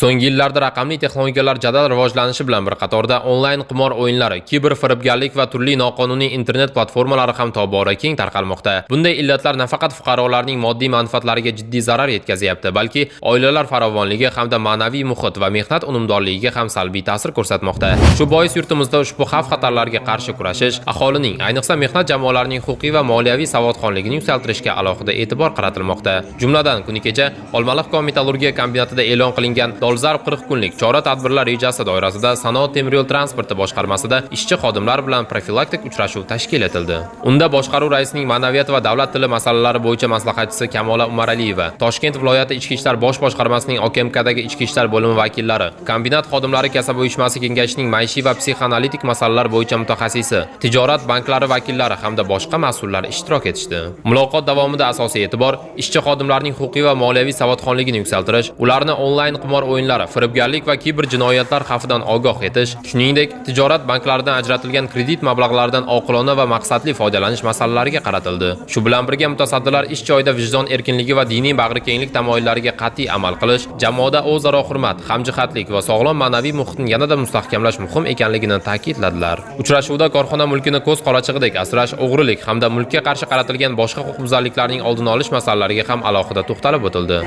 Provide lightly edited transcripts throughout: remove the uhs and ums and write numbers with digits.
So'nggi yillarda raqamli texnologiyalar jadal rivojlanishi bilan bir qatorda onlayn qimor o'yinlari, kiber firibgarlik va turli noqonuniy internet platformalari ham tobora keng tarqalmoqda. Bunday illatlar nafaqat fuqarolarning moddiy manfaatlariga jiddiy zarar yetkazyapti, balki oilalar farovonligi hamda ma'naviy muhit va mehnat unumdorligiga ham salbiy ta'sir ko'rsatmoqda. Shu bois yurtimizda ushbu xavf-xatarlarga qarshi kurashish, aholining, ayniqsa mehnat jamoalarining huquqiy va moliyaviy savodxonligini yuksaltirishga alohida e'tibor qaratilmoqda. Jumladan, kuni kecha Olmaliq kon metallurgiya kombinatida e'lon qilingan dolzarb 40 kunlik chora-tadbirlar rejasi doirasida sanoat temir yo'l transporti boshqarmasida ishchi xodimlar bilan profilaktik uchrashuv tashkil etildi. Unda boshqaruv raisining ma'naviyat va davlat tili masalalari bo'yicha maslahatchisi Kamola Umaraliyeva, Toshkent viloyati Ichki ishlar bosh boshqarmasining OKMKdagi ichki ishlar bo'limi vakillari, kombinat xodimlari kasaba uyushmasi kengashining maishiy va psixoanalitik masalalar bo'yicha mutaxassisi, tijorat banklari vakillari hamda boshqa mas'ullar ishtirok etishdi. Muloqot davomida asosiy e'tibor ishchi xodimlarning huquqiy va moliyaviy savodxonligini yuksaltirish, ularni onlayn qimor o'yinlari, firibgarlik va kiber jinoyatlar xavfidan ogoh etish, shuningdek, tijorat banklaridan ajratilgan kredit mablag'laridan oqilona va maqsadli foydalanish masalalariga qaratildi. Shu bilan birga mutasaddilar ish joyida vijdon erkinligi va diniy bag'rikenglik tamoyillariga qat'iy amal qilish, jamoada o'zaro hurmat, hamjihatlik va sog'lom ma'naviy muhitni yanada mustahkamlash muhim ekanligini ta'kidladilar. Uchrashuvda korxona mulkini ko'z qorachig'idek asrash, o'g'rilik hamda mulkka qarshi qaratilgan boshqa huquqbuzarliklarning oldini olish masalalariga ham alohida to'xtalib o'tildi.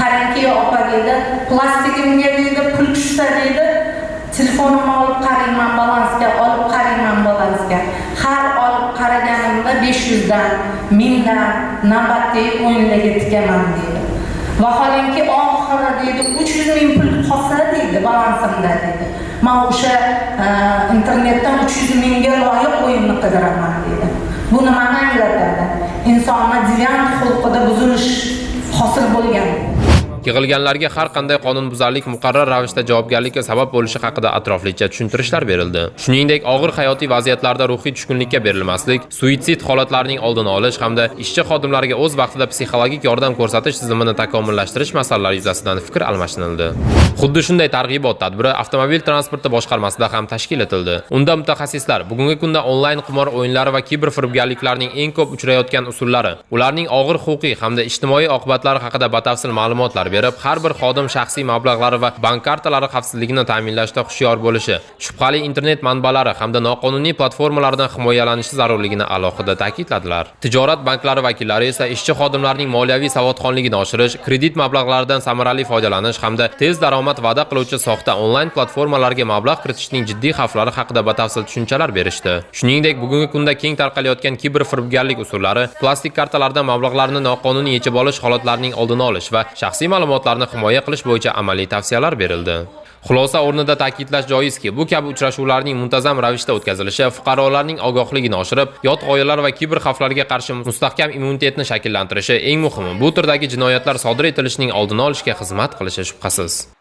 Qarangki, opa, deydi, plastigimga, deydi, pul tushsa, deydi, telefonimni olib qarayman balansga, olib qarayman balansga. Har olib qaraganimda 500 dan, 1000 dan navbatdagi o'yinlarga tikaman, deydi. Vaholanki, oxiri, deydi, 300 000 pul qolsa, deydi, balansimda, deydi, man o'sha internetdan 300 000 ga loyiq o'yinni qidiraman, deydi. Bu nimani anglatadi? Insonni deviant xulqida buzilish hosil bo'lgan. Yig'ilganlarga har qanday qonunbuzarlik muqarrar ravishda javobgarlikka sabab bo'lishi haqida atroflicha tushuntirishlar berildi. Shuningdek, og'ir hayotiy vaziyatlarda ruhiy tushkunlikka berilmaslik, suitsid holatlarining oldini olish hamda ishchi xodimlarga o'z vaqtida psixologik yordam ko'rsatish tizimini takomillashtirish masalalari yuzasidan fikr almashinildi. Xuddi shunday targ'ibot tadbiri avtomobil transporti boshqarmasida ham tashkil etildi. Unda mutaxassislar bugungi kunda onlayn qimor o'yinlari va kiber firibgarliklarning eng ko'p uchrayotgan usullari, ularning og'ir huquqiy hamda ijtimoiy oqibatlari haqida batafsil ma'lumotlar berib, har bir xodim shaxsiy mablag'lari va bank kartalari xavfsizligini ta'minlashda hushyor bo'lishi, shubhali internet manbalari hamda noqonuniy platformalardan himoyalanishi zarurligini alohida ta'kidladilar. Tijorat banklari vakillari esa ishchi xodimlarning moliyaviy savodxonligini oshirish, kredit mablag'laridan samarali foydalanish hamda tez daromad va'da qiluvchi soxta onlayn platformalarga mablag' kiritishning jiddiy xavflari haqida batafsil tushunchalar berishdi. Shuningdek, bugungi kunda keng tarqalayotgan kiber firibgarlik usullari, plastik kartalardan mablag'larni noqonuniy yechib olish holatlarining oldini olish va shaxsiy ma'lumotlarni himoya qilish bo'yicha amaliy tavsiyalar berildi. Xulosa o'rnida ta'kidlash joizki, bu kabi uchrashuvlarning muntazam ravishda o'tkazilishi fuqarolarning ogohligini oshirib, yot g'oyalar va kiber xavflarga qarshi mustahkam immunitetni shakllantirishi, eng muhimi, bu turdagi jinoyatlar sodir etilishining oldini olishga xizmat qilishi shubhasiz.